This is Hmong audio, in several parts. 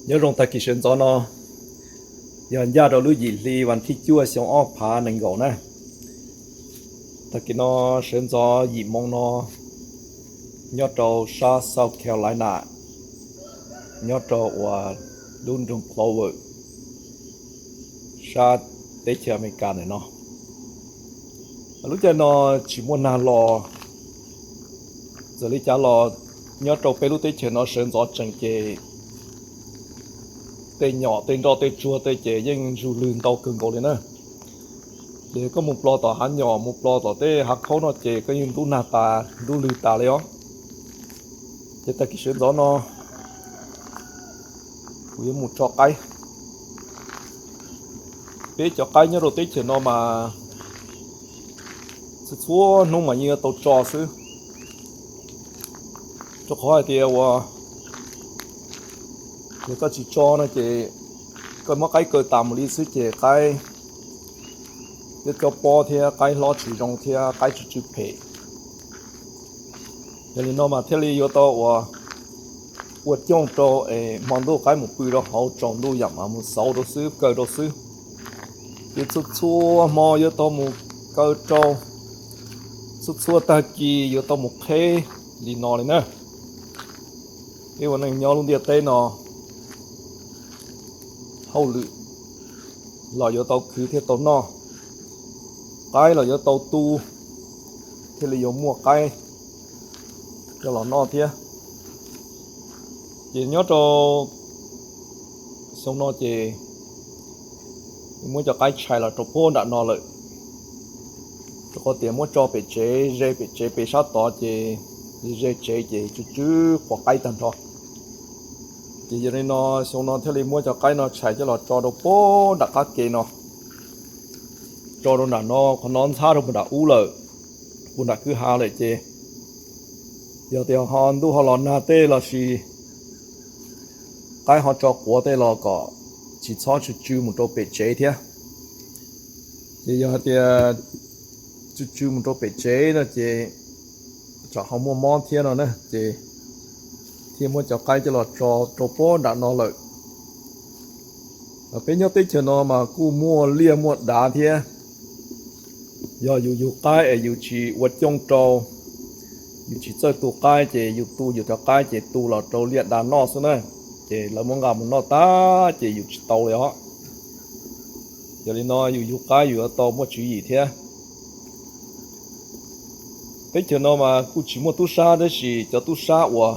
Nyob zoo tag kis sawv ntxov no, yog ncaj rau lub yim hli vas thib cuaj xyoo ob phav nees nkaum na. Tag kis no sawv ntxov yim moo no, nyob rau sab South Carolina, nyob rau uas lub nroog Clover, sab teb chaws Amelikas ntawm no. Lub caij no tsis muaj nag los, txawm li cas los nyob rau peb lub teb chaws no sawv ntxov tsees ces tej nyom tej nroj tej tsuag tej ces yeej ntsuj lwg ntau kawg nkaus li na. Ces koj mus plos tom hav nyom mus plos tom tej hav khaub no ces koj yeej ntub nag tas ntub lwg tas li os. Ces tag kis sawv ntxov no kuv yuav mus tso qaib. Peb cov qaib nyob rau teb chaws no mas txhua txhua hnub mas yeej yuav tau tso xwb, rau qhov hais tias uas yog koj tsis tso no ces koj muab qaib kaw tas mus li xwb ces qaib yuav cov pob thiab qaib hlob tsis zoo thiab qaib tsis tsw phem. Yog li no mas thiaj li yuav tau uas ua cooj rau es hmo ntuj qaib mus pw rau hauv tsaus ntuj yam mas mus xauv rau xwb kaw rau xwb. Ces txhua txhua hmo yuav tau mus kaw rau, txhua txhua tag kis yuav tau mus qheb li no li na. Peb ua neej nyob lub ntiaj teb no hauj lwm los yuav tau khwv thiaj tau noj, qaib los yuav tau tu thiaj li yuav muaj qaib coj los noj thiab. Ces nyob rau xyoo no ces muab cov qaib tshais los rau puag nram no lawm, rau qhov tias muab tso pem tsev ze pem tsev pem sab tod ces ze tsev ces tsw tsw quav qaib tag nrho. Ces yog li no xyoo no thiaj li muab cov qaib no tshais coj los tso rau puag nram qab ke no, tso rau nram no, qhov no ntxhab rau puag nram ub lawm, puag nram kwj ha lawm ces yog tias ho ntuj ho los nag tej los sis qaib ho tso quav tej los kom tsis txhob tsw tsw mus rau pem tsev thiab. Ces yog hais tias tsw tsw mus rau pem tsev no ces tsam ho muaj mob thiab no na ces thiaj muab cov qaib coj los tso rau puag nram no lawm. Peb nyob teb chaws no mas kuj muaj liaj muaj dav thiab. Yog yus yug qaib es yus tsis ua cooj rau, yus tsis txawj tu qaib ces yus tu yus cov qaib ces tu los rau liaj dav noj xwb na, ces lawv muab nqa mus noj tag ces yus tsis tau li os. Yog li no yus yug qaib yus yuav tau muaj tswv yim thiab. Teb chaws no mas kuj tsis muaj tub sab tab sis cov tub sab uas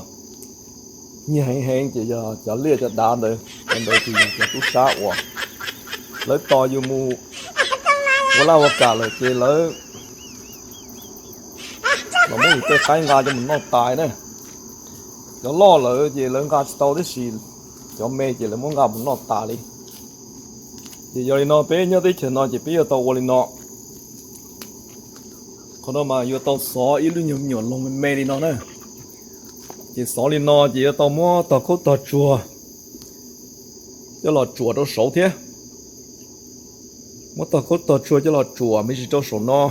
nyiag heev heev ces yog cov liaj cov dav ntawd, cov ntawd ces yog cov tub sab uas lawv tos yus mus ua laj ua kam lawm ces lawv los muab yus tej qaib nqa coj mus noj tas na. Cov loj lawm ces lawv nqa tsis tau tab sis cov me ces lawv muab nqa mus noj tas li. Ces yog li no peb nyob teb chaws no ces peb yuav tau ua li no. Qhov no mas yuav tau xov ib lub nyuag me nyuam loog me me li no na. Ces xov li no ces yuav tau muab tog khaub tog tsuag coj los tsuam rau saud thiab. Muab tog khaub tog tsuag coj los tsuam me ntsis rau saum no.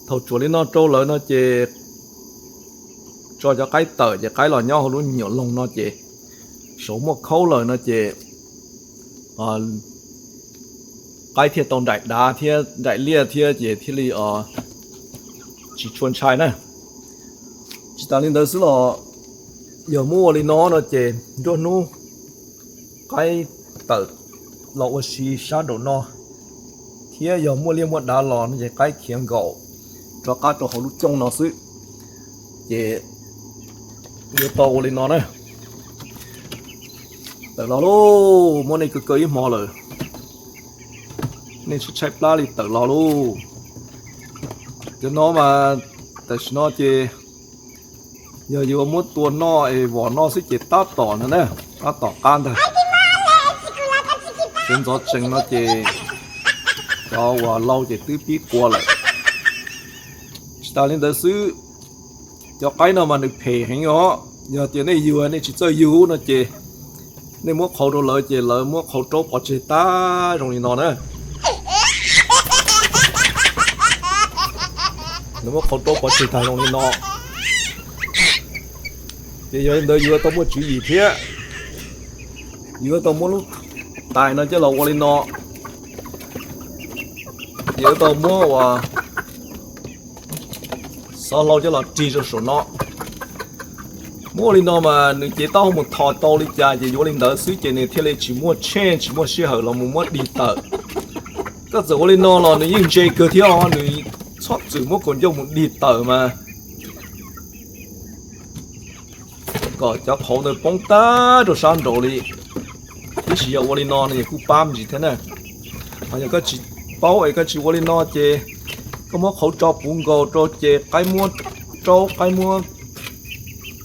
Thaum tsuam li no rau lawm no ces tso cov qaib tawm ces qaib los nyob hauv lub nyuam loog no ces saud muaj khaub lawm no ces qaib thiaj tau nraim dav thiab nraim liaj thiab ces thiaj li tsis tshua ntshai na. Tsis tas li ntawd xwb los yog muab ua li no no ces nruab hnub qaib tawm los ua si sab nraum no thiab yog muaj liaj muaj dav los no ces qaib khiav nkaum rov qab rau hauv lub cooj no xwb. Ces yuav tau ua li no na. Tawm los lauj, muab nej kaw kaw ib hmo lawm, nej tshaib tshaib plab li tawm los lauj. Cov no mas tam sim no ces yog yuav muab tua noj es vom noj xwb ces tab tom no na, tab tom qab ntag. Sawv ntxov tsees no ces cov uas laus ces twb pib qua lawm. Tsis tas li ntawd xwb, cov qaib no mas nws phem heev os. Yog tias nej yug nej tsis txawj yug no ces nej muab qhau rau lawv ces lawv muab qhau raub pov tseg tag zoo li no na. Lawv muab qhau raub pov tseg tag zoo li no. Ces yog li ntawd yuav tau muaj tswv yim thiab. Yuav tau muab lub tais no coj los ua li no, yuav tau muab ua xov hlau coj los rig rau saum no. Muab ua li no mas nws cev taub hau mus tho tau li cas ces yuav ua li ntawd xwb ces nws thiaj li tsis muaj tsheej tsis muaj sij hawm los mus muab dig tawm. Koj txawm ua li no los nws yeej ntse kawg thiab os, nws txhob txwm muab kaus ncauj mus dig tawm mas kom cov qhauv ntawd poob tag rau sab nraud li. Tab sis yog ua li no nws kuj pab me ntsis thiab na. Ho yog koj tsis paub es koj tsis ua li no ces koj muab qhauv tso puv nkaus rau ces qaib muab raub qaib muab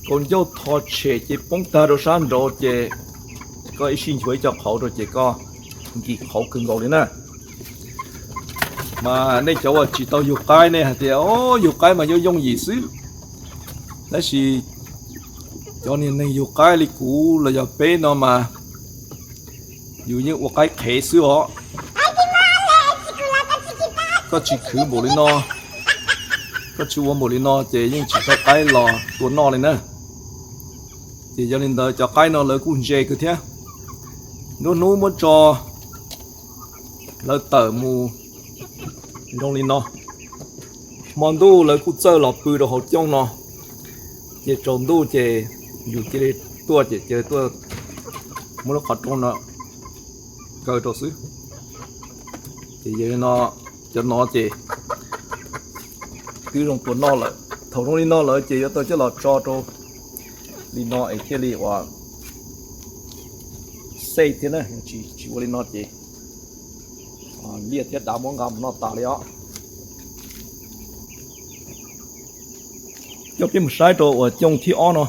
kaus ncauj tho tshem ces poob tag rau sab nraud ces koj ib sij nchuav ib co qhauv rau ces koj nkim qhauv kawg nkaus li na. Mas nej cov uas tsis tau yug qaib nej hais tias o, yug qaib mas yooj yooj yim xwb. Tab sis cov niag neeg yug qaib li kuv los yog peb no mas yus yeej ua qaib qhev xwb os. Koj tsis khwv npaum li no, koj tsis ua npaum li no ces yeej tsis tau qaib los tua noj li na. Ces yog li ntawd cov qaib no lawv kuj ntse kawg thiab. Nruab hnub muab tso lawv tawm mus zoo li no. Hmo ntuj lawv kuj txawj los pw rau hauv cooj no, ces tsaus ntuj ces yus cia li tuaj ces cia li tuaj muab lub qhov rooj no kaw rau xwb. Ces yog li no, cov no ces twb zoo tua noj lawm. Thaum zoo li no lawm ces yuav tau coj los tso rau li no es thiaj li ua xej thiab na. Tsis ua li no ces liaj thiab dav muab nqa mus noj tas li os. Coj peb mus saib rau uas cooj thib ob no.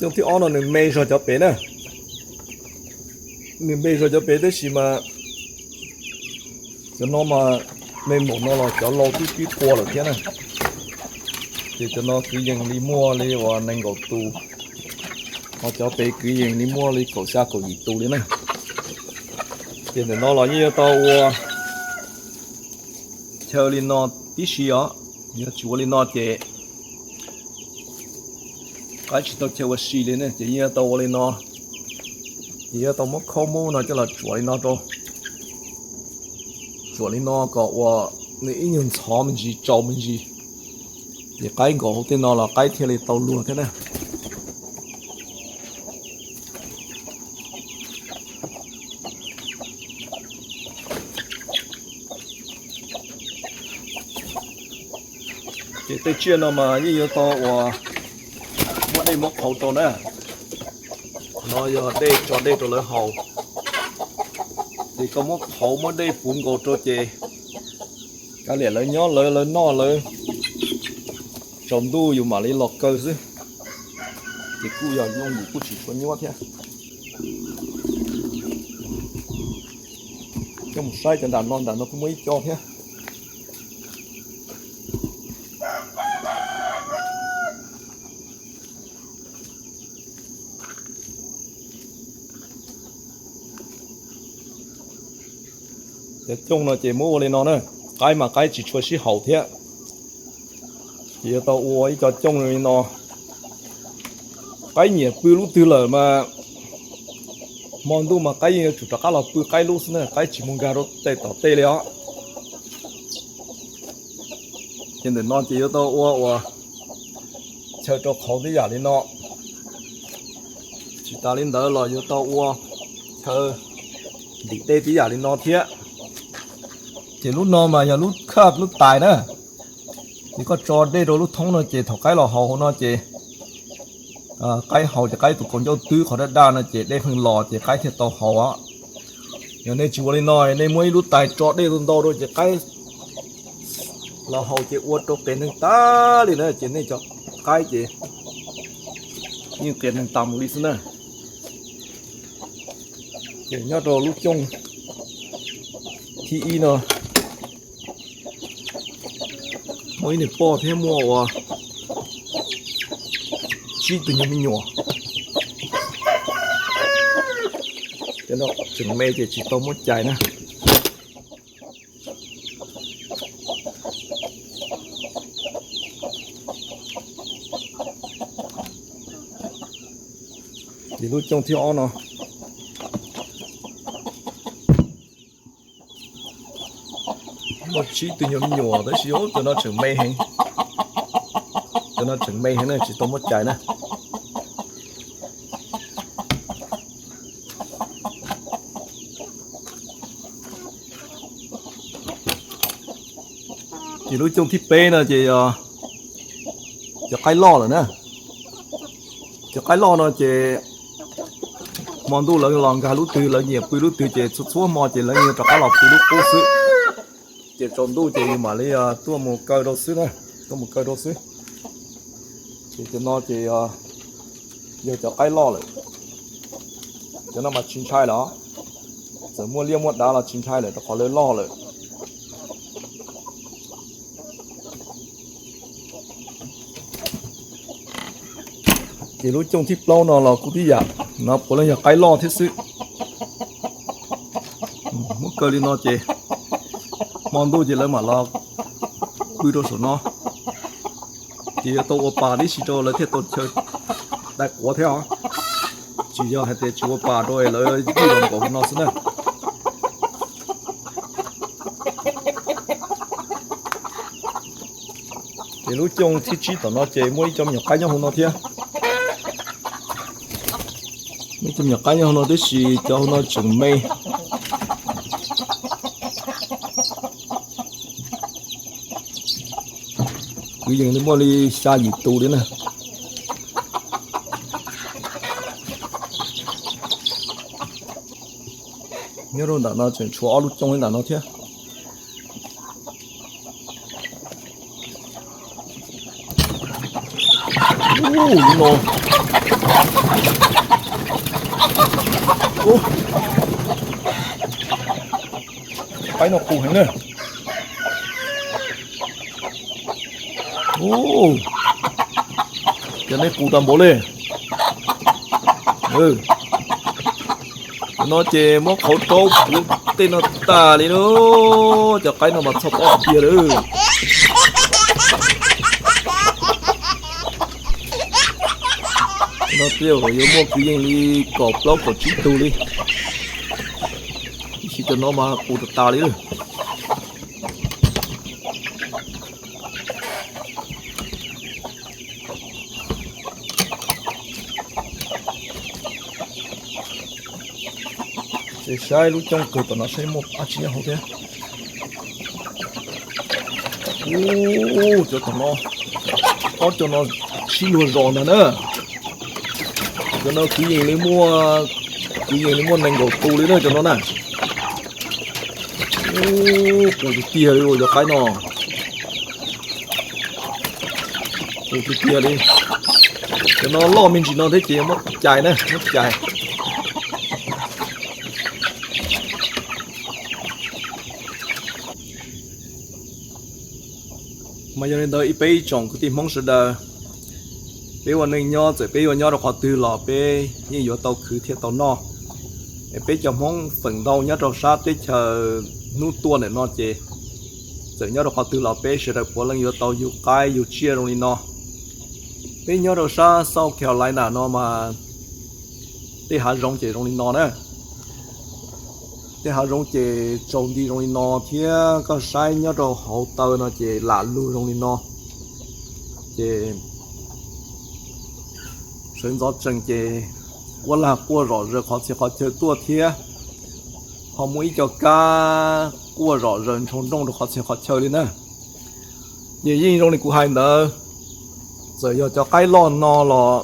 Cooj thib ob no nws me zog cov pem na. Nws me zog cov pem tab sis mas cov no mas me npaum no los cov laus twb pib qua lawm thiab na. Ces cov no kwv yees li muaj li uas nees nkaum tus, ho cov pem kwv yees li muaj li kaum xya kaum yim tus li na. Ces ntawm no los yeej yuav tau ua chaw li no tib si os. Yog tsis ua li no ces qaib tsis tau chaw ua si li ne. Ces yeej yuav tau ua li no, ces yuav tau muab khaub mub no coj los tsuam li no rau, tsuam li no kom uas nws ib nyuag ntxhov me ntsis tsaus me ntsis, ces qaib nkaum hauv tej no los qaib thiaj li tau luag thiab na. Ces tej tsiaj no mas yeej yuav tau uas muab dej muab qhauv rau na. No yog dej, tso dej rau lawv haus. Ces koj muab qhauv muab dej puv nkaus rau ces kav liam lawv nyob lawv, lawv noj lawv, tsaus ntuj yus mam li los kaw xwb. Ces kuj yog yooj yim kuj tsis tshua nyuaj thiab. Coj mus saib cov nram no, nram no kuj muaj ib co thiab. Cov cooj no ces muab ua li no na, qaib mas qaib tsis tshua sib haum thiab. Ces yuav tau ua ib co cooj li no. Qaib nyiam pw lub twg lawm mas hmo ntuj mas qaib yeej yuav tsum rov qab los pw qaib lub xwb na, qaib tsis mus nkag rau tej tom tej li os. Ces ntawm no ces yuav tau ua uas chaw rau qhauv tib yam li no. Tsis tas li ntawd los yuav tau ua chaw ntim dej tib yam li no thiab. Ces lub no mas yog lub khaj lub tais na. Ces koj tso dej rau lub thoob no ces thaum qaib los haus hauv no ces qaib haus ces qaib tus kaus ncauj twb qhov daj daj no ces dej pheej los ces qaib thiaj tau haus os. Yog nej tsis ua li no, nej muab ib lub tais tso dej ntau ntau rau ces qaib los haus ces ua rau qias neeg tag li na, ces nej cov qaib ces yeej qias neeg tas mus li xwb na. Ces nyob rau lub cooj thib ib no, Muaj ib niag poj thiab muaj ua tsib tug nyuag me nyuam. Cov no tseem me ces tsis tau muab cais na. Ces lub cooj thib ob no muaj tsib tug nyuag me nyuam tab sis cov no tseem me heev. Cov no tseem me heev na, tsis tau muab cais na. Ces lub cooj thib peb no ces cov qaib loj lawm na. Cov qaib loj no ces hmo ntuj lawv los nkag lub twg, lawv nyiam pw lub twg ces txhua txhua hmo ces lawv yuav rov qab los pw lub qub xwb. Ces tsaus ntuj ces yus mam li tuaj mus kaw rau xwb na, tuaj mus kaw rau xwb. Ces cov no ces yog cov qaib loj lawm. Cov no mas tsis ntshai lawm, txawm muaj liaj muaj dav los tsis ntshai lawm rau qhov lawv loj lawm. Ces lub cooj thib plaub no los kuj tib yam, no puav leej yog qaib loj thiab xwb. Muab kaw li no ces hmo ntuj ces lawv mam los pw rau saum no. Ces yuav tau ua pas tib si rau lawv thiaj tau chaw dai quav thiab os. Tsis yog hais tias tsis ua pas rau lawv ywj los nkaum no xwb na. Ces lub cooj thib tsib tom no ces muaj ib co me nyuam qaib nyob hauv no thiab. Muaj ib co me nyuam qaib nyob hauv no tab sis cov hauv no tseem me. Kwv yees li muaj li xya yim tus li na. Nyob rau ntawm no tseem tshuav ob lub cooj li ntawm no thiab. Qaib no qus heev na. Cov nej qus tag npaum li. Cov no ces muab qhauv rau puv tej no tas li na. Cov qaib no mas txhoj pob tiag lawm. No tej zaum yuav muaj kwv yees li kaum plaub kaum tsib tug li. Tab sis cov no mas qus tas tas li. Ces saib lub cooj kawg tom no saib muaj dab tsi nyob hauv thiab. Ub, cov tom no, ob cov no sib luag zos ntag na. Cov no kwv yees li muaj, kwv yees li muaj nees nkaum tus li na cov no na. Ub, qus tiag tiag li cov qaib no. Qus tiag tiag li. Cov no loj me ntsis no thiab ces muab cais na, muab cais. Mas yog li ntawd ib peb ib tsoom kwv tij Hmoob sawv daws, peb ua neej nyob txawm peb yuav nyob rau qhov twg los peb yeej yuav tau khwv thiaj tau noj. Es peb cov Hmoob feem ntau nyob rau sab teb chaws hnub tuaj ntawm no ces txawm nyob rau qhov twg los peb sawv daws puav leej yuav tau yug qaib yug tsiaj zoo li no. Peb nyob rau sab South Carolina no mas tej hav zoov ces zoo li no na. Tej hav zoov ces tsaus nti zoo li no thiab koj saib nyob rau hauv taw no ces lam lug zoo li no. Ces sawv ntxov tsees ces uab lag quaj zom zaws qhov txhia qhov chaw tuaj thiab, ho muaj ib co kab quaj zom zaws ntsoo nrooj rau qhov txhia qhov chaw li na. Ces yeej zoo li kuv hais ntawd, txawm yog cov qaib loj no los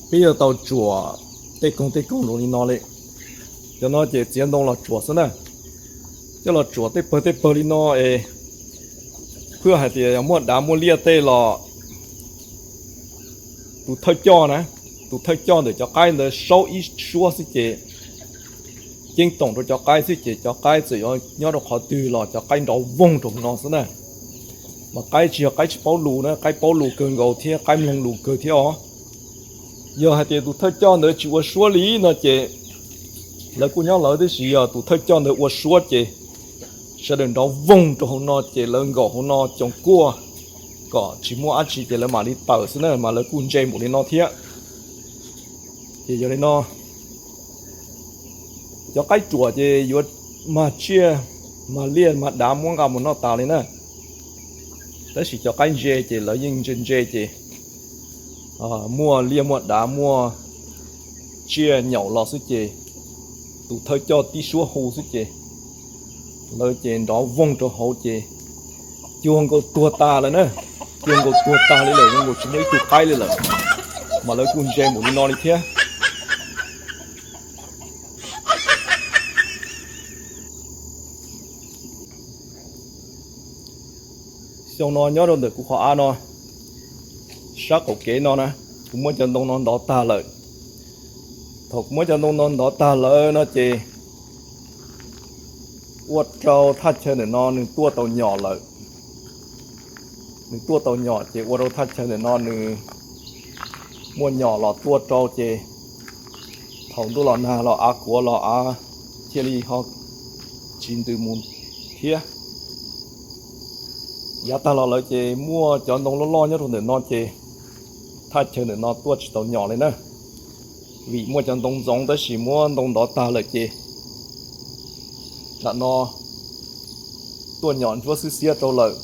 peb yuav tau tsuam tej koog tej koog zoo li no li. Cov no ces txiav ntoo los tsuam xwb na. Coj los tsuam tej pawg tej pawg li no es, phwj hais tias yog muaj dav muaj liaj tej los tus thawj coj na, tus thawj coj ntawm cov qaib ntawd saub ib suab xwb ces ceeb toom rau cov qaib xwb ces cov qaib txawm yuav nyob rau qhov twg los cov qaib nrov voog rau no xwb na. Mas qaib tsis yog qaib tsis paub lus na, qaib paub lus kawg nkaus thiab qaib mloog lus kawg thiab os. Yog hais tias tus thawj coj ntawd tsis ua suab li no ces lawv kuj nyob lawv, tiam sis yog tus thawj coj ntawd ua suab ces sawv daws nrov voog rau hauv no ces lawv nkaum hauv no coos kuaj kom tsis muaj dab tsi ces lawv mam li tawm xwb na, mas lawv kuj ntse npaum li no thiab. Ces yog li no, cov qaib ruam ces yuav mag tsiaj, mag liaj mag dav muab nqa mus noj tas li na. Tab sis cov qaib ntse ces lawv yeej ntse ntse ces muaj liaj muaj dav muaj tsiaj nyaum los xwb ces tus thawj coj tib suab hu xwb ces lawv ces nrov voog rau hauv ces cuag nkaus tuag tas lawm na. Cuag nkaus tuag tas li lawm, zoo nkaus tsis muaj ib tug qaib li lawm, mas lawv kuj ntse npaum li no li thiab. Xyoo no nyob rau ntawm kuv qhov av no, sab qaum kev no na, kuv muab cov ntoo no ntov tag lawm. Thaum kuv muab cov ntoo no ntov tag lawm no ces ua rau thaj chaw ntawm no nws tuaj tau nyom lawm. Nws tuaj tau nyom ces ua rau thaj chaw ntawm no nws muaj nyom los tuaj rau ces thaum ntuj los nag los av kuav los av thiaj li ho tsis ntws mus thiab. Yav tag los lawm ces muaj cov ntoo loj loj nyob rau ntawm no ces thaj chaw ntawm no tuaj tsis tau nyom li na. Vim muaj cov ntoo ntxoov tab sis muab ntoo ntov tag lawm ces tam no tuaj nyom ntsuab xwb xiab rau lawm.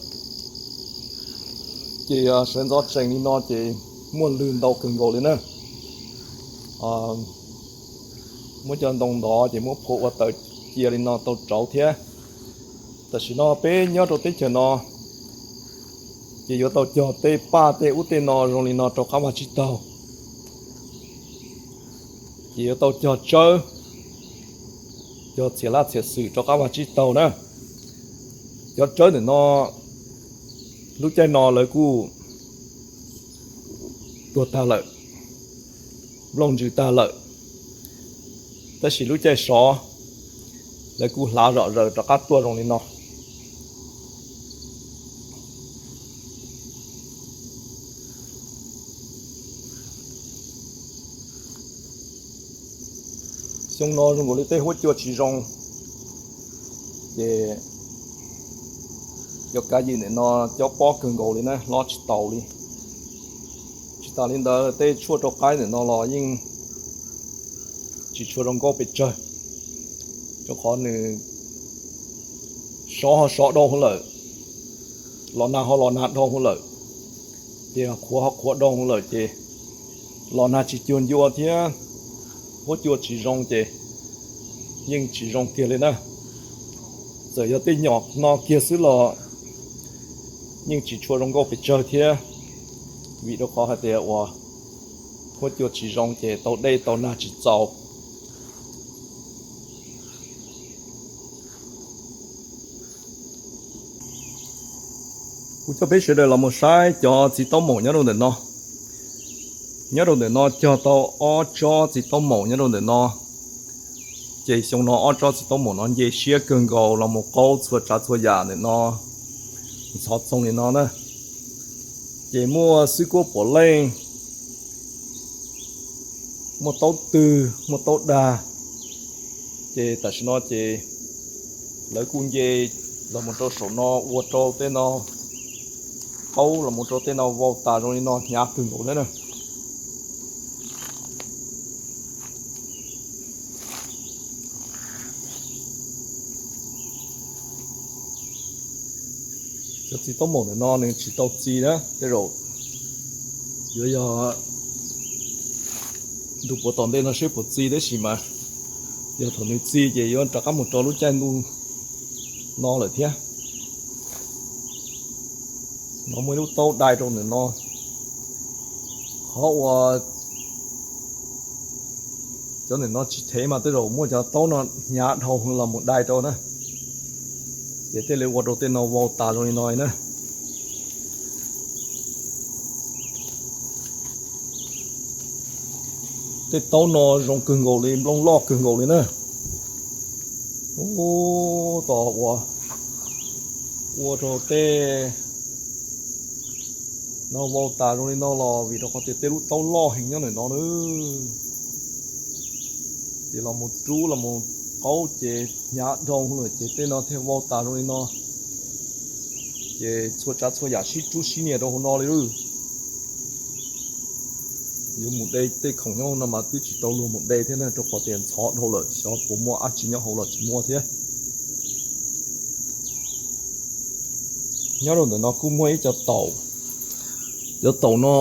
Ces sawv ntxov tsees li no ces muaj lwg ntau kawg nkaus li na. Muab cov ntoo ntov ces muab phua ua taws cia li no tau rauv thiab. Tam sim no peb nyob rau teb chaws no ces yuav tau cog tej paj tej ub tej no zoo li no rau qab vag tsib taug. Ces yuav tau cog tsawb, cog txhiam laj txhiam xwm rau qab vag tsib taug na. Cov tsawb ntawm no lub caij no lawv kuj tuag tag lawm, nplooj ntsws tag lawm, tab sis lub caij sov lawv kuj hlav zom zaws rov qab tuaj zoo li no. Xyoo no zoo nkaus li tej huab cua tsis zoo, ces cov kav ywm ntawm no cob pob kawg nkaus li na, hlob tsis taus li. Tsis tas li ntawd tej tshuaj rau qaib ntawm no los yeej tsis tshua zoo nkauj pes tsawg, rau qhov nws sov ho sov dhau hwv lawm, los nag ho los nag dhau hwv lawm, ces qhuav ho qhuav dhau hwv lawm ces los nag tsis cuag ncua thiab huab cua tsis zoo ces yeej tsis zoo kiag li na. Txawm yog tej nyom no kiag xwb los yeej tsis tshua zoo nkauj pes tsawg thiab, vim rau qhov hais tias uas huab cua tsis zoo ces tau dej tau nag tsis txaus. Kuv coj peb sawv daws los mus saib cov txiv taub maum nyob rau ntawm no. Nyob rau ntawm no cog tau ob tsob txiv taub maum nyob rau ntawm no. Ces xyoo no ob tsob txiv taub maum no nce siab kawg nkaus los mus qaub txhua tsav txhua yam ntawm no ntxhov txoog li no na. Ces muaj xwb kuab puav leej, muaj taub twg muaj taub dag. Ces tam sim no ces lawv kuj nce los mus rau saum no ua rau tej no qaub los mus rau tej no vau tas zoo li no hnyav kawg nkaus thiab na. Cov txiv taub maum ntawm no nws tsis tau txi na, tej zaum yuav yog ntu puav tom ntej no seb puas txi tab sis mas yog thaum nws txi ces yuav rov qab mus rau lub caij ntuj no lawm thiab. No muaj ib lub taub dai rau ntawm no, qhov uas cov ntawm no tsis thev mas tej zaum muaj cov taub no hnyav dhau los mus dai rau na, ces thiaj li ua rau tej no vau tas zoo li no na. Tej taub no zoo kawg nkaus li, nplooj loj kawg nkaus li na. Ub, tos ua, ua rau tej No vau tas zoo li no los vim rau qhov tias tej lub taub loj heev nyob ntawm no na. Ces los mus rub los mus qaub ces hnyav dhau lawm ces tej no thiaj vau tas zoo li no. Ces txhua tsav txhua yam sib rub sib nias rau hauv no li lawm. Yuav mus de tej khoom nyob hauv no mas twb tsis tau luag mus de thiab na, rau qhov tias ntxhov dhau lawm, xyov puas muaj dab tsi nyob hauv los tsis muaj thiab. Nyob rau ntawm no kuj muaj ib co taum, cov taum no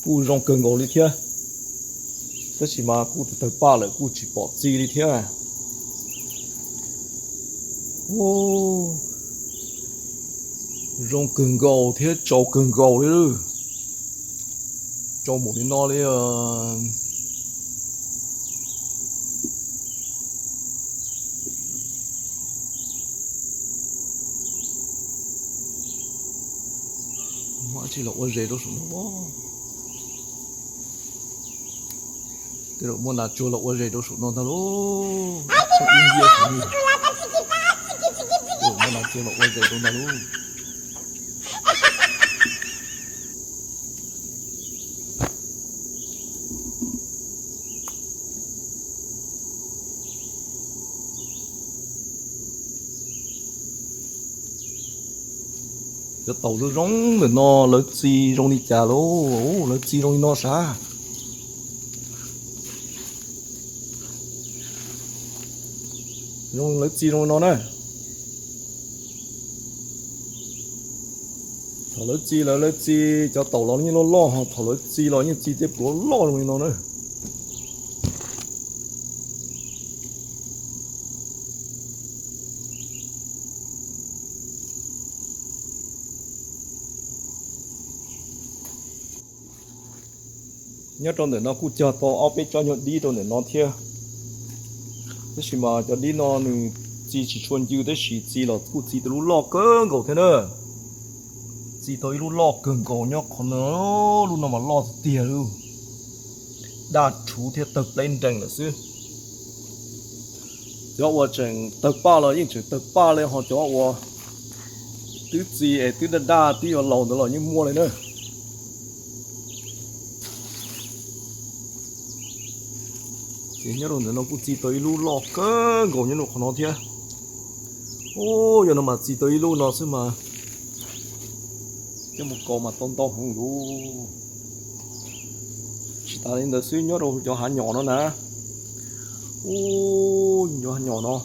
kuj zoo kawg nkaus li thiab, tab sis mas kuj tawg paj lawm kuj tsis pom txi li thiab. Zoo kawg nkaus thiab tsau kawg nkaus li. Tsau npaum li no li. Muaj dab tsi los ua zes rau saum no. Tej zaum muaj nas tsuag los ua zes rau saum no ntag lauj. Muaj nas tsuag los ua zes rau ntag lauj. Cov taum zoo zoo ntawm no lawv txi zoo li cas lauj? Lawv txi zoo li no sav. Zoo lawv txi zoo li no na. Thaum lawv txi lawv lawv txi cov taum los yeej loj loj, ho thaum lawv txi los yeej txi tej pluav loj zoo li no na. Nyob rau ntawm no kuj cog tau ob peb tsob nyuag dib rau ntawm no thiab. Tab sis mas cov dib no nws txi tsis tshua ncw tab sis txi los kuj txi tau lub loj kawg nkaus thiab na. Txi tau ib lub loj kawg nkaus nyob qhov no, lub no mas loj tiag tiag li. Daj rhuv thiab tawg pleb nrees lawm xwb. Cov uas tseem tawg paj los yeej tseem tawg paj li, ho cov uas twb txi es twb daj daj twb yuav laus ntawd los yeej muaj li na. Ces nyob rau ntawm no kuj txi tau ib lub loj kawg nkaus nyob rau qhov no thiab. Ub, yog no mas txi tau ib lub no xwb mas coj mus kaus mas tau ntau heev lauj. Tsis tas li ntawd xwb, nyob rau cov hav nyom no na, ub, cov hav nyom no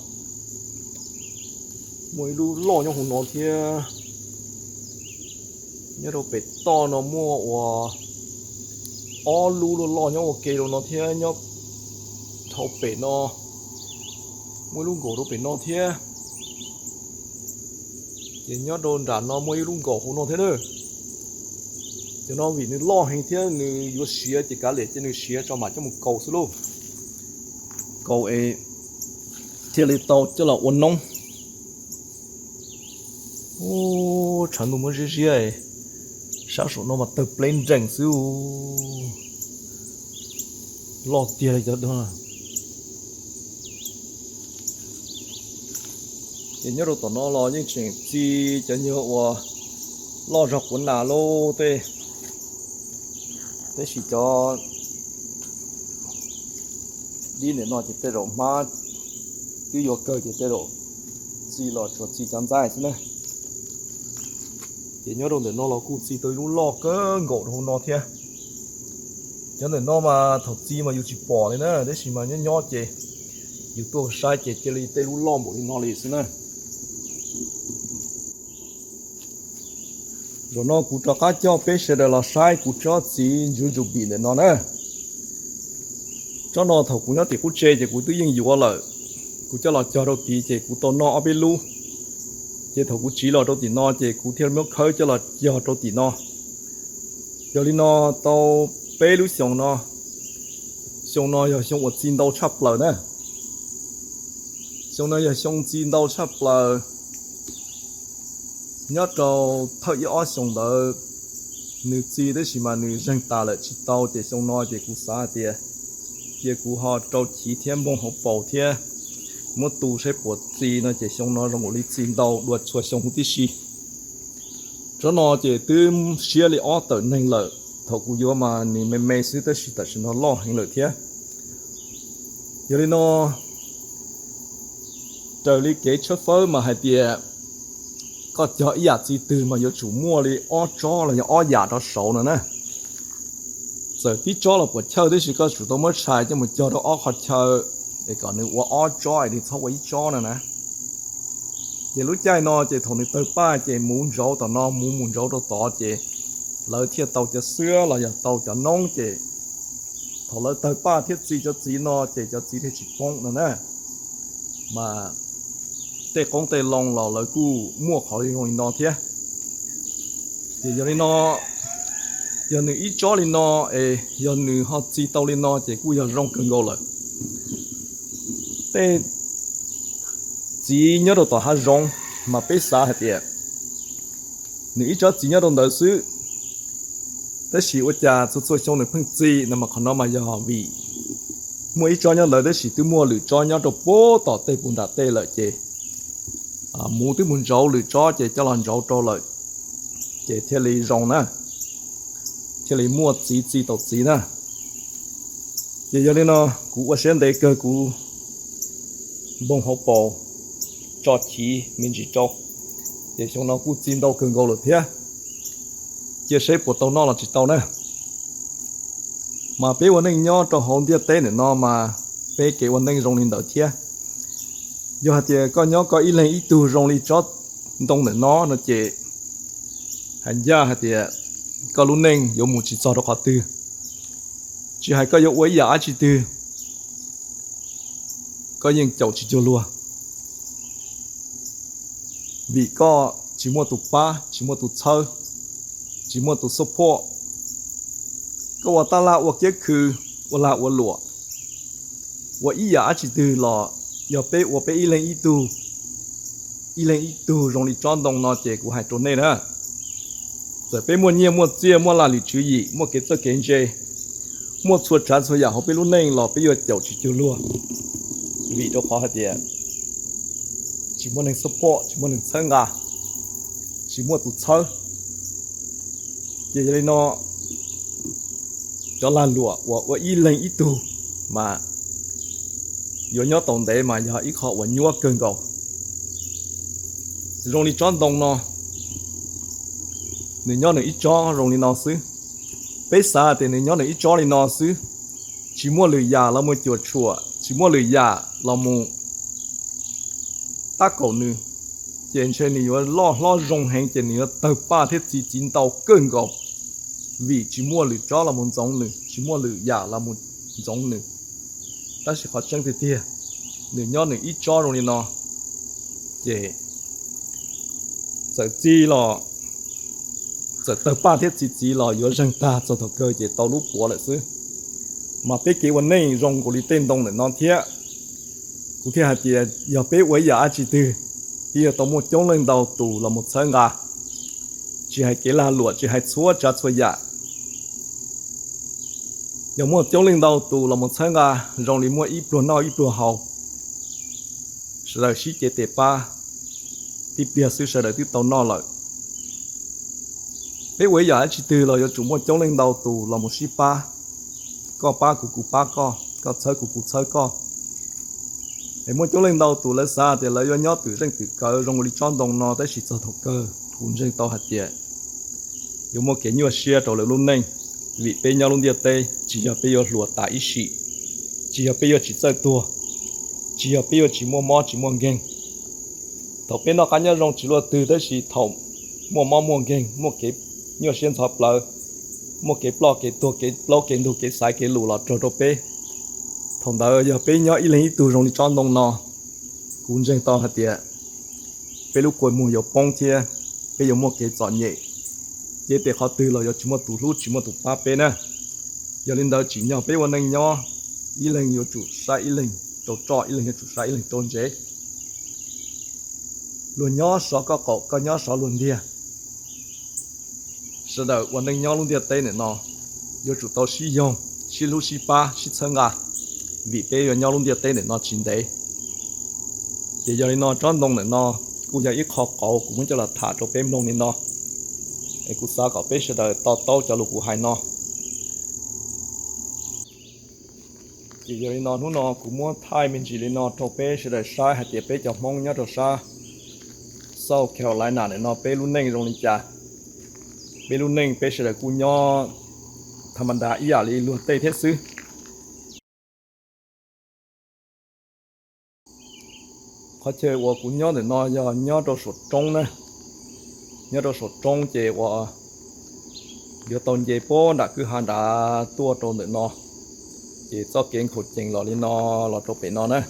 muaj ib lub loj nyob hauv no thiab. Nyob rau pem toj no muaj ua ob lub loj loj nyob ua ke rau no thiab, nyob dhau pem no muaj ib lub nkaus rau pem no thiab. Ces nyob rau nram no muaj ib lub nkaus hauv no thiab na. Cov no vim nws loj heev thiab nws yuav siav ces kav liam cia nws siav tso mam coj mus kaus xwb lauj. Kaus es thiaj li tau coj los ua noob. Ub, tshav ntuj muab ziab ziab, sab saum no mas tawg pleb nrees xwb. Loj tiag li cov. Ces nyob rau tom no los yeej tseem txi cov nyuag uas loj zog quav nas lauj tej, tab sis cov dib ntawm no ces tej zaum hmab twb yuav kawg ces tej zaum txi los tsuas txi cov ntxaib xwb na. Ces nyob rau ntawm no los kuj txi tau ib lub loj kawg nkaus rau hauv no thiab. Cov ntawm no mas thaum txi mas yus tsis pom li na, tab sis mas nyob nyob ces yus tuaj saib ces cia li tej lub loj npaum li no li xwb na. Zaum no kuv rov qab coj peb sawv daws los saib kuv tsob txiv ntsuv ntsuv bim ntawm no na. Tsob no thaum kuv nyob tim qub tse ces kuv twb yeej yuav lawm. Kuv coj los cog rau tid ces kuv tau noj ob peb lub. Ces thaum kuv tsiv los rau tim no ces kuv thiaj muab khawb coj los cog rau tim no. Yog li no tau peb lub xyoo no, xyoo no yog xyoo uas txi ntau tshaj plaws na. Xyoo no yog xyoo txi ntau tshaj plaws. Nyob rau thawj ib ob xyoo ntawd nws txi tab sis mas nws zeeg tas lawm tsis tau ces xyoo no ces kuv xav hais tias cia kuv ho rau chiv thiab npoog hauv paus thiab muab tu saib puas txi no ces xyoo no zoo nkaus li txi ntau dua txhua xyoo huv tib si. Tsob no ces twb siab li ob tawm neeg lawm. Thaum kuv yuav mas nws me me xwb tab sis tam sim no loj heev lawm thiab. Yog li no, raws li kev tshawb fawb mas hais tias koj cog ib yam txiv twg mas yuav tsum muaj li ob tsob los yog ob yam rau saud no na. Txawm tib tsob los puas chawj tab sis koj tsum tau muab tshais coj mus cog rau ob qhov chaw es kom nws ua ob tsob es nws txhob ua ib tsob no na. Ces lub caij no ces thaum nws tawg paj ces muv ntsauv tom no, muv mus ntsauv rau tod ces lawv thiaj tau cov xwab los yog tau cov noob ces thaum lawv tawg paj thiab txi cov txiv no ces cov txiv thiaj tsis poob no na. Mas tej qoob tej loo los lawv kuj muaj qhov zoo li no thiab. Ces yog li no, yog nws ib tsob li no es yog nws ho txi tau li no ces kuj yog zoo kawg nkaus lawm. Tej txiv nyob rau tom hav zoov mas peb xav hais tias nws ib tsob txiv nyob rau ntawd xwb, tab sis ua cas txhua txhua xyoo nws pheej txi no mas qhov no mas yog vim muaj ib tsob nyob ntawd tab sis twb muaj lwm tsob nyob rau puag tom tej puag nram tej lawm ces muv twb mus ntsauv lwm tsob ces coj los ntsauv rau lawm ces thiaj li zoo na, thiaj li muaj txiv txi tau txiv na. Ces yog li no kuv ua siab ntev kawg kuv npoo hauv paus tso chiv me ntsis rau, ces xyoo no kuj txi ntau kawg nkaus lawm thiab. Cia seb puas tau noj los tsis tau na. Mas peb ua neej nyob rau hauv ntiaj teb ntawm no mas peb kev ua neej zoo li ntawd thiab. Yog hais tias koj nyob koj ib leeg ib tug zoo li tsob ntoo ntawm no no ces hais ncaj hais tias koj lub neej yuav mus tsis txog rau qhov twg. Tsis hais koj yuav ua ib yam dab tsi twg, koj yeej caum tsis cuag luag, vim koj tsis muaj tus pab, tsis muaj tus txhawb, tsis muaj tus support. Koj ua tab laj ua kiab khw, ua lag ua luam, ua ib yam dab tsi twg los yog peb ua peb ib leeg ib tug, ib leeg ib tug zoo li tsob ntoo no ces kuv hais rau nej na, txawm peb muaj nyiaj muaj txiaj, muaj laj lim tswv yim, muaj kev txawj kev ntse, muaj txhua tsav txhua yam hauv peb lub neej los peb yuav caum tsis cuag luag, vim rau qhov hais tias tsis muaj neeg support, tsis muaj neeg txhawb nqa, tsis muaj tus txhawb. Ces yog li no, cov lag luam uas ua ib leeg ib tug mas yuav nyob tau ntev mas yog ib qho uas nyuaj kawg nkaus. Zoo li tsob ntoo no, nws nyob nws ib tsob zoo li no xwb. Peb xav tias nws nyob nws ib tsob li no xwb, tsis muaj lwm yam los mus cuam tshuam, tsis muaj lwm yam los mus tab kaum nws, ces ntshe nws yuav loj hlob zoo heev ces nws yuav tawg paj thiab txi txiv ntau kawg nkaus, vim tsis muaj lwm tsob los mus ntxoov nws, tsis muaj lwm yam los mus ntxoov nws. Tab sis qhov tseeb tiag tiag, nws nyob nws ib tsob zoo li no, ces txawm txi los, txawm tawg paj thiab txi txiv los yuav zeeg tag txog thaum kawg ces tau lub puav lawm xwb. Mas peb kev ua neej zoo nkaus li tej ntoo ntawm no thiab. Kuv thiaj hais tias yog peb ua ib yam dab tsi twg, peb yuav tau muaj coob leej ntau tus los mus txhawb nqa, tsis hais kev lag luam, tsis hais txhua tsav txhua yam. Yog muaj coob leej ntau tus los mus txhawb nqa, zoo li muaj ib pluag noj ib pluag haus, sawv daws sib cev tes pab, tib pliag xwb sawv daws twb tau noj lawm. Peb ua ib yam dab tsi twg los yuav tsum muaj coob leej ntau tus los mus sib pab, koj pab kuv, kuv pab koj, koj txhawb kuv, kuv txhawb koj. Es muaj coob leej ntau tus lawv xav tias lawv yuav nyob twm zeej twm kawv zoo li tsob ntoo no, tab sis txog thaum kawg kuv ntseeg tau hais tias yuav muaj kev nyuaj siab rau lawv lub neej, vim peb nyob lub ntiaj teb tsis yog peb yuav hluas tas ib sim, tsis yog peb yuav tsis txawj tuag, tsis yog peb yuav tsis muaj mob tsis muaj nkeeg. Thaum peb noj qab nyob zoo tsis luaj twg, tab sis thaum muaj mob muaj nkeeg, muaj kev nyuaj siab ntxhov plawv, muaj kev ploj kev tuag, kev plaub kev ntug, kev xaiv kev lus los raug rau peb, thaum ntawd yog peb nyob ib leeg ib tug zoo li tsob ntoo no, kuv ntseeg tau hais tias peb lub kua muag yuav poob thiab peb yuav muaj kev txom nyem, cev tes qhov twg los yuav tsis muaj tus hlub tsis muaj tus pab peb na. Yog li ntawd tsim nyog peb ua neej nyob, ib leeg yuav tsum saib ib leeg rau roj, ib leeg yuav tsum saib ib leeg rau ntsev. Luag nyob sov koj qaum, koj nyob sov luag ntiag. Sawv daws ua neej nyob lub ntiaj teb ntawm no yuav tsum tau sib yoog, sib hlub sib pab sib txhawb nqa, vim peb yuav nyob lub ntiaj teb ntawm no tsis ntev. Ces yog li no tsob ntoo ntawm no kuj yog ib qho qauv kuv muab coj los tham rau peb mloog li no. Es kuv xav kom peb sawv daws to taub cov lus kuv hais no. Ces yog li no hnub no kuv muab thaij me ntsis li no rau peb sawv daws saib hais tias peb cov Hmoob nyob rau sab South Carolina ntawm no peb lub neej zoo li cas. Peb lub neej peb sawv daws kuj nyob tha ma da ib yam li luag tej thiab xwb. Qhov chaw uas kuv nyob ntawm no yog nyob rau saum roob na. Nyob rau saum roob ces uas yuav tau nce puag nram kwj ha nrad tuaj rau ntawm no, ces txoj kev nkhaus cees los li no los rau pem no na.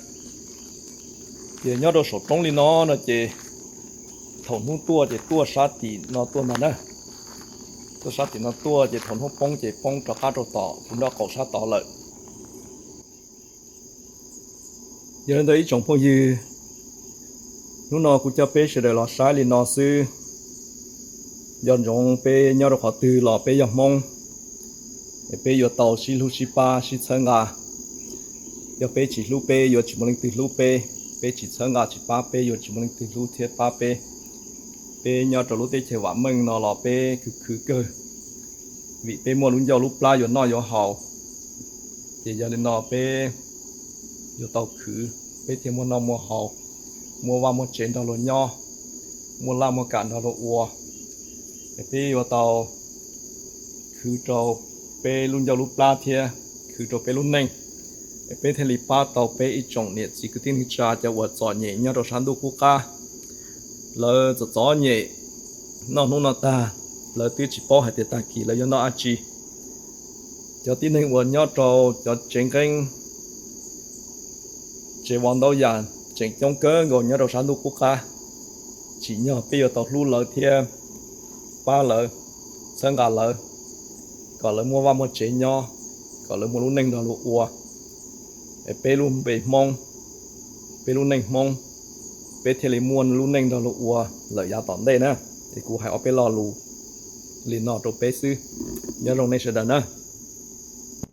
Ces nyob rau saum roob li no no ces thaum hnub tuaj ces tuaj sab tim no tuaj ntag na. Tuaj sab tim no tuaj ces thaum hnub poob ces poob rov qab rau tom kuv nraub qaum sab tod lawm. Yog li ntawd ib tsoom phooj ywg, hnub no kuv coj peb sawv daws los saib li no xwb. Nco ntsoov peb nyob rau qhov twg los peb yog Hmoob, peb yuav tau sib hlub sib pab sib txhawb nqa. Yog peb tsis hlub peb yuav tsis muaj leej twg hlub peb, peb tsis txhawb nqa tsis pab peb yuav tsis muaj leej twg hlub thiab pab peb. Peb nyob rau lub teb chaws vam meej no los peb khwv khwv kawg, vim peb muaj lub ncauj lub plab yuav noj yuav haus, ces yog li no peb yuav tau khwv, peb thiaj muaj noj muaj haus, muaj vaj muaj tsev nrog luag nyob, muaj laj muaj kam nrog luag ua. Peb yuav tau khwv rau peb lub ncauj lub plab thiab khwv rau peb lub neej, peb thiaj li pab tau peb ib tsoom niam txiv kwv tij neej tsa cov uas txom nyem nyob rau sab ntuj qub qab. Lawv txom txom nyem noj hnub no tag, lawv twb tsis paub hais tias tag kis lawv yuav noj dab tsi. Cov tib neeg uas nyob rau cov tsev nqeeb, tsev vov ntaub yas tseem coob kawg nkaus nyob rau sab ntuj qub qab. Tsim nyog peb yuav tau hlub lawv thiab pab lawv, txhawb nqa lawv, kom lawv muaj vaj muaj tsev nyob, kom lawv muaj lub neej nrog luag ua. Peb lub npe Hmoob, peb lub neej Hmoob, peb thiaj li muaj lub neej nrog luag ua lawm yav tom ntej na. Es kuv hais ob peb lo lus li no rau peb xwb. Nyob zoo nej sawv daws na.